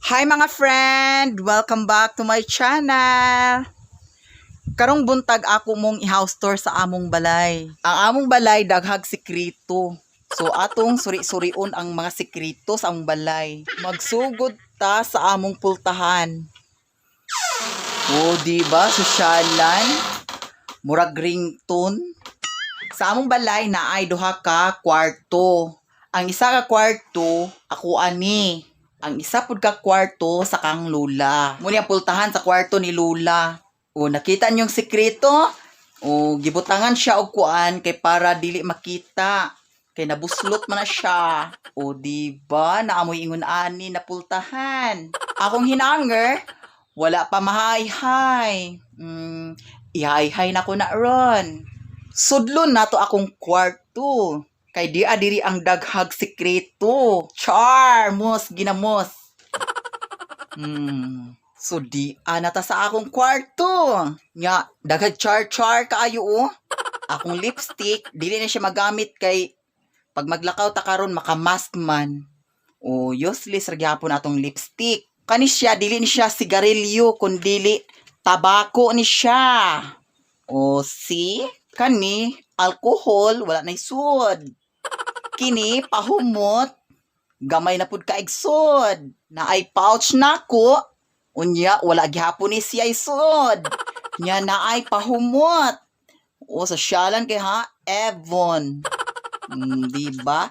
Hi, mga friend! Welcome back to my channel! Karong buntag, ako mong i-house tour sa among balay. Ang among balay, daghag sikreto. So atong suri-surion ang mga sikreto sa among balay. Magsugod ta sa among pultahan. O, di ba? Sosyalan. Murag ringtone. Sa among balay naay duha ka kwarto. Ang isa ka kwarto, ako ani. Ang isa pud ka kwarto, sa kang lula. Muni ang pultahan sa kwarto ni lula. O, nakita niyong sikreto? O, gibutangan siya og kuan kay para dili makita. Kay nabuslot man na siya. O, di ba? Naamoy ingon ani na pultahan. Akong hinanger, wala pa mahayhay. Ihayhay na ko na ron. Sudlon nato akong kwarto. Kay di diri ang daghag sikreto. Char, mos ginamos. So di na ta sa akong kwarto. Nya, daghag char-char kaayo oh. Akong lipstick, dili na siya magamit kay pag maglakaw ta karon makamask man. O, useless ra gyapon atong lipstick. Kani siya, dili ni siya sigarilyo kun dili tabako ni siya. O, see? Kani, alcohol, wala na isud. Kini, pahumot, gamay na pud ka igsod. Naay pouch nako, unya, wala gihapon ni siya isod. Nya naay pahumot. O, sosyalan kay ha, Avon. Di ba?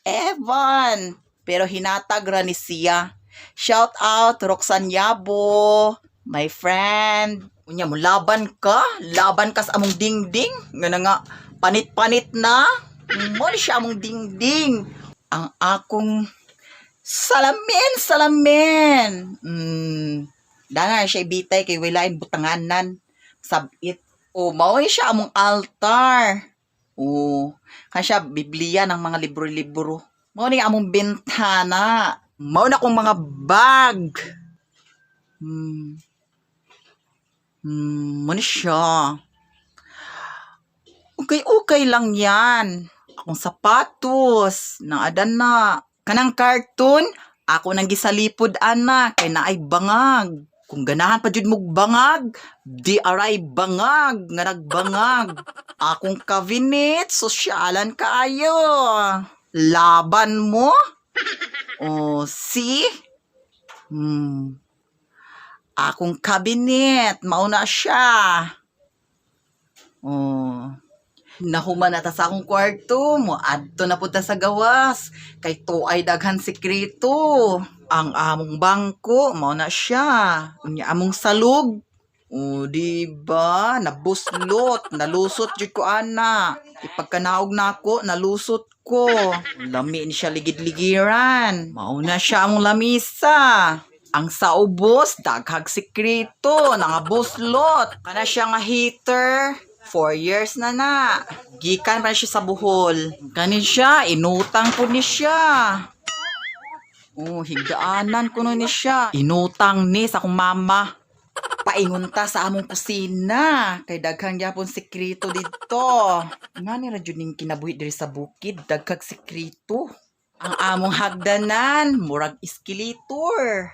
Avon. Pero hinatag ra ni siya. Shout out, Roxanne Yabo, my friend. Unya mo laban ka, laban ka sa among dingding. Nga na nga, panit-panit na. Mo ni siya among dingding. Ang akong salamin, salamin. Dana siya ibitay kay walain butanganan. Sabit. O, mao ni siya among altar. O, kan siya Biblia ng mga libro-libro. Mao ni among bintana. Mao na akong mga bag. Mo ni siya. Okay, okay lang yan. Akong sapatos, naadan na. Kanang cartoon, ako nang gisalipod ana, kay naay bangag. Kung ganahan pa jud mog bangag, di aray bangag, nga nagbangag. Akong cabinet, sosyalan kaayo. Laban mo? Oh, see? Akong cabinet, mauna siya. Oh. Nahuman na ta sa akong kwarto, mo adto na pud ta sa gawas. Kay to ay daghan sikreto. Ang among bangko, mao na siya. Unya among salog. O, di ba? Nabuslot, nalusot jud ko ana. Ipagkanaog nako, nalusot ko. Lami ni siya ligid-ligiran. Mao na siya among lamisa. Ang sa ubos, daghag sikreto, nangabuslot. Kana siya nga heater, 4 years na na. Gikan pa siya sa Bohol. Kani siya, inutang po ni siya. Oh, higdaanan ko ni siya. Inutang ni sa akong mama. Paingon ta sa among kusina. Kay daghang gyapon sikreto dito. Nga ni ra jud ning kinabuhi diri sa bukid, daghag sikreto. Ang among hagdanan, murag escalator.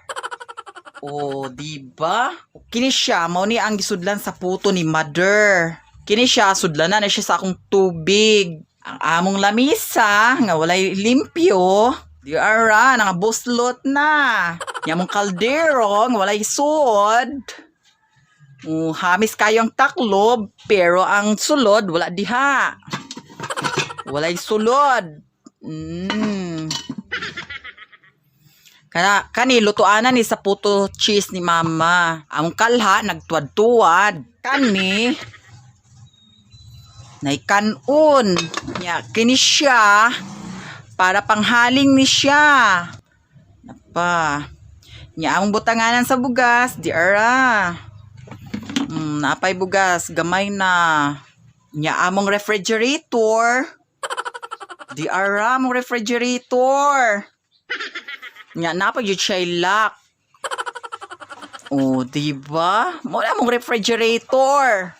Oh, di ba? Kini siya, mao ni ang gisudlan sa puto ni mother. Kini siya, sudlanan na siya sa akong tubig. Ang among lamisa, nga walay limpyo, di ara, nangabuslot na. Yung among kaldero, nga walay suod. Oh, hamis kayo ang taklob, pero ang sulod, wala diha. Walay sulod. Kana kani lutuanan ni sa puto cheese ni mama. Ang kalha nagtuwad-tuwad. Kani nay kanon. Nya kini siya para panghaling ni siya. Napa. Nya among butanganan sa bugas di ara. Napay bugas, gamay na. Nya among refrigerator. Di ara among refrigerator. Nya napa jud siya lock. Oh, di ba? Mo na among refrigerator.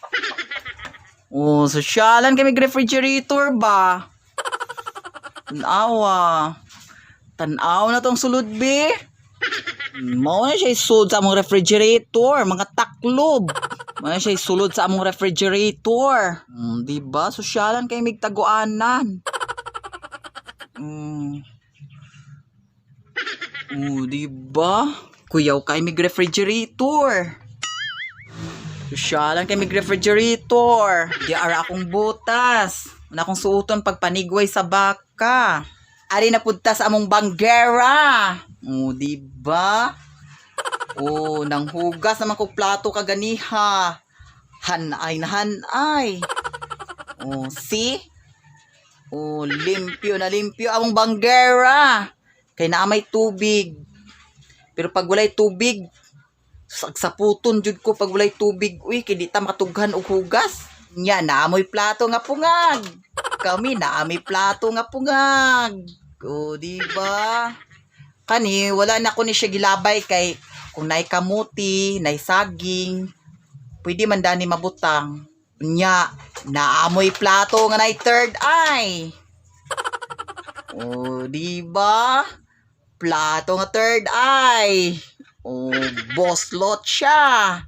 Oh, sosyalan kami refrigerator ba? Tanawa. Tanaw na tong sulod, be. Mao na siya sulod sa among refrigerator, mga taklob. Mao na siya sulod sa among refrigerator. Di ba? Sosyalan kay migtaguanan. Oh, di ba? Kuyaw kay mig refrigerator. Sosyalan kay mig refrigerator. Di ara akong butas. Wala akong suoton pag panigway sa baka. Ari na pud ta sa among banggera. Oh, di ba? Oh, nang hugas naman kog plato kaganiha. Hanay na hanay. Oh, see? Oh, limpyo na limpyo among banggera. Kay naa may tubig. Pero pag walay tubig, sagsaputon jud ko pag walay tubig. Uy, kay di ta makatughan og hugas. Nya, naamoy plato nga pungag. Kami, naamoy plato nga pungag. O, di ba? Kani, wala na ko ni siya gilabay kay kung naay kamuti, naay saging, pwede man dani mabutang. Nya, naamoy plato nga naay third eye. O, di ba? Plato nga third eye. O, boss lot siya.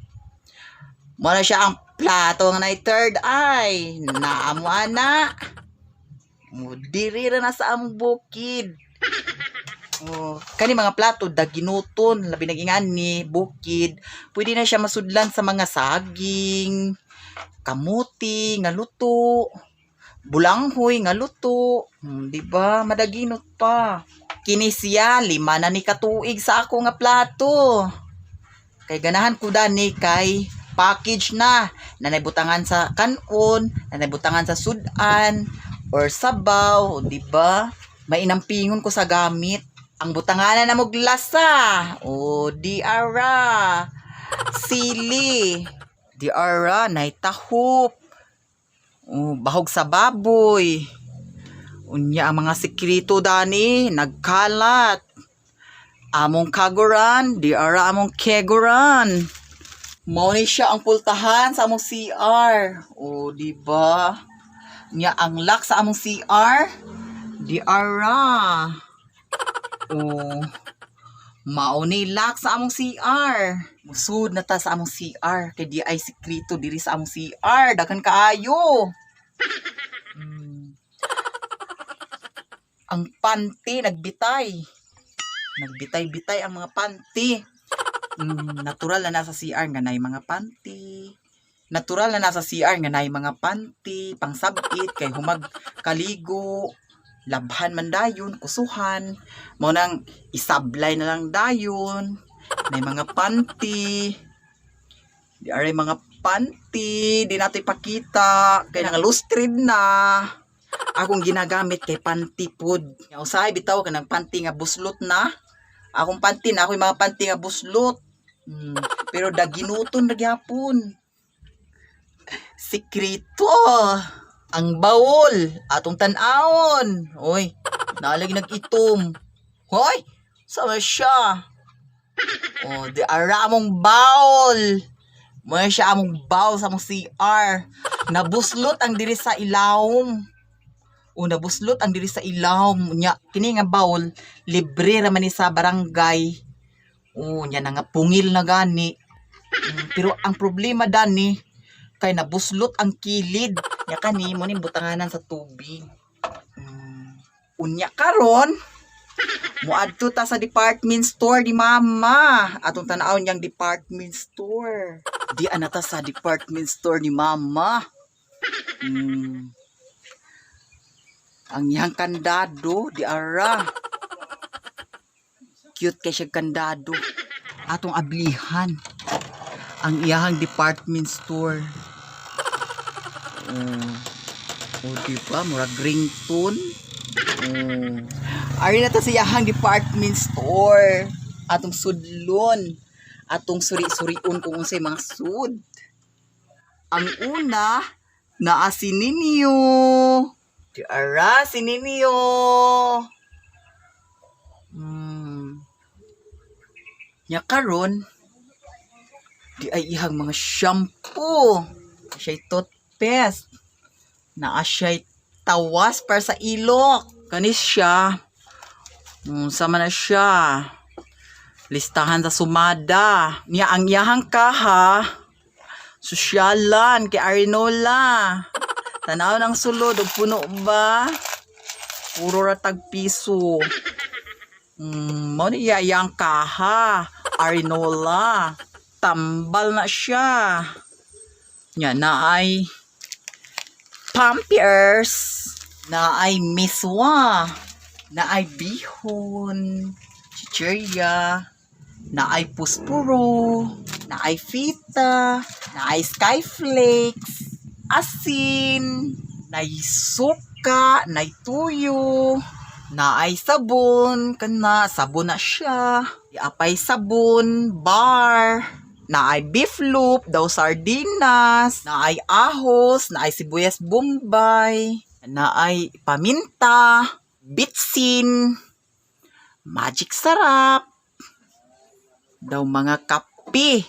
Mao na siya ang plato nga naay third eye. Naamo ana. O, diri ra na sa among bukid. Oh, kani mga plato daginuton, labi nag ni bukid. Pwede na siya masudlan sa mga saging, kamuti nga luto, bulanghoy nga luto. Di ba? Madaginot pa. Kini siya 5 na ni katuig sa ako nga plato. Kay ganahan ko dani kay package na na butangan sa kanon, na butangan sa sudan or sabaw, di ba? Mainampingon ko sa gamit. Ang butanganan na mo glasa. O, di ara. Sili. Di ara, nay tahop. O, bahog sa baboy. Unya ang mga sekreto dani, nagkalat. Among kaguran, di ara among keguran. Mao ni siya ang pultahan sa among CR. O, di ba? Nya ang lock sa among CR, di ara. O, mao ni lock sa among CR. Musud na ta sa among CR. Kay di ay sekreto diri sa among CR. Daghan kaayo. Ang panty nagbitay. Nagbitay-bitay ang mga panty. Natural na nasa CR nga naay mga panty. Natural na nasa CR nga naay mga panty, pangsabit kay humag kaligo, labhan man dayon, kusuhan. Mao nang isablay na lang dayon. Nay mga panty. Di aray mga panty, di nato ipakita kay nga lustrid na. Akong ginagamit kay panty pod. Nya usahay bitaw kanang panty nga buslot na. Akong panty na ako'y mga panty nga buslot. Pero daginuton na gyapon. Sekreto. Ang bawol atong tan-awon. Oy, nalagi nag-itom. Hoy, sama siya. Oh, di ara among bawol. Mo siya among bawol sa among CR. Nabuslot ang diri sa ilawom. O, nabuslot ang diri sa ilawom. Nya kini nga bawol libre ra man ni sa barangay. O, nya na nga pungil na gani. Pero ang problema dani kay nabuslot ang kilid. Nya kani mo ning butanganan sa tubig. Unya karon muadto ta sa department store ni Mama. Atong tan-awon niyang department store. Di ana ta sa department store ni Mama. Ang iyang kandado, di ara. Cute kay siya kandado. Atong ablihan ang iyahang department store. Oh, di ba? Murag ringtone. Oh. Ari na ta sa iyahang department store. Atong sudlon. Atong suri-surion kung unsay mga sud. Ang una, naa si ninyo. Di ara si ninyo. Nya karon di ay ihang mga shampoo. Siya'y toothpaste. Naa siya'y tawas para sa ilok. Kani siya. Sama na siya. Listahan sa sumada. Niya ang iyahang kaha. Sosyalan kay Arinola. Tanaw ng sulod og puno ba? Puro ra tag piso. Mao ni iya iyang kaha. Arinola. Tambal na siya. Nya naay Pampers. Naay miswa. Naay bihon. Chichirya. Naay puspuro. Naay fita. Naay skyflakes. Asin. Naay suka. Naay tuyo. Naay sabon. Kana, sabon na siya. Apay sabon. Bar. Naay beef loop, daw sardinas, naay ahos, naay sibuyas bombay, naay paminta, bitsin, magic sarap, daw mga kape.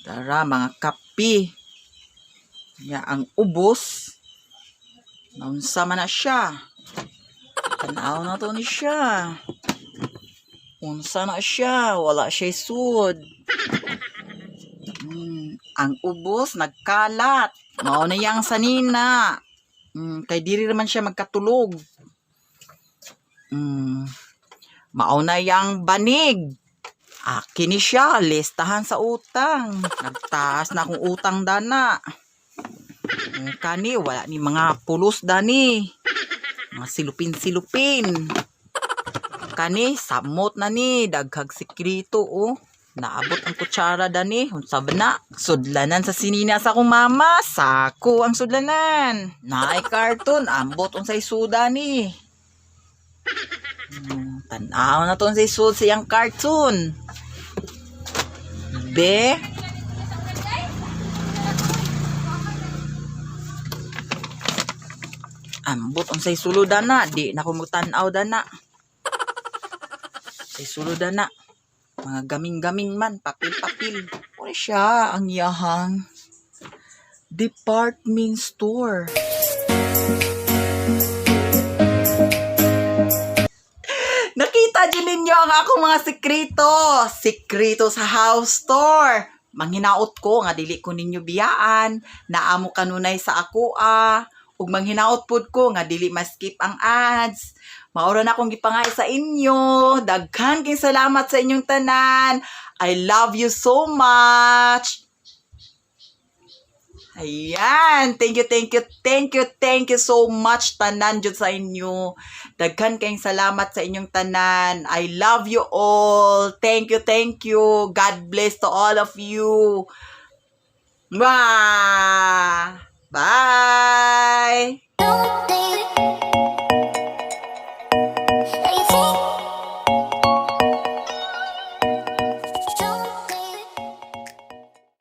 Dara, mga kape. Ya, ang ubos, naunsa man na siya. Tanaw na to ni siya. Unsa na siya, wala siya sud. Ang ubos nagkalat. Mao na yang sanina. Kay diri naman siya magkatulog. Mao na yang banig. Akin ni siya, listahan sa utang. Nagtaas na akong utang dana. Kani, wala ni mga pulos dani. Mga silupin-silupin. Kani, samot na ni, daghag sikrito oh. Naabot ang kutsara dani, unsa ba na? Sudlanan sa sinina sa akong mama, sako ang sudlanan. Naay karton, ambot unsay suda ni. Tanaw na to unsay sud sa iyang cartoon. Be, ambot unsay sulod na, di na ko magtan-aw dana. Say sulod na. Mga gaming-gaming man, papil-papil. Wala siya ang iyahang department store. Nakita din ninyo ang akong mga sekreto. Sekreto sa house store. Manghinaot ko nga dili ko ninyo biyaan. Naamo kanunay sa ako ah. Ug manghinaot pod ko nga dili ma-skip ang ads. Maura na akong gipangay sa inyo. Daghan kay salamat sa inyong tanan. I love you so much. Ayan. Thank you, thank you, thank you, thank you so much tanan jud sa inyo. Daghan kayong salamat sa inyong tanan. I love you all. Thank you, thank you. God bless to all of you. Mwah! Bye!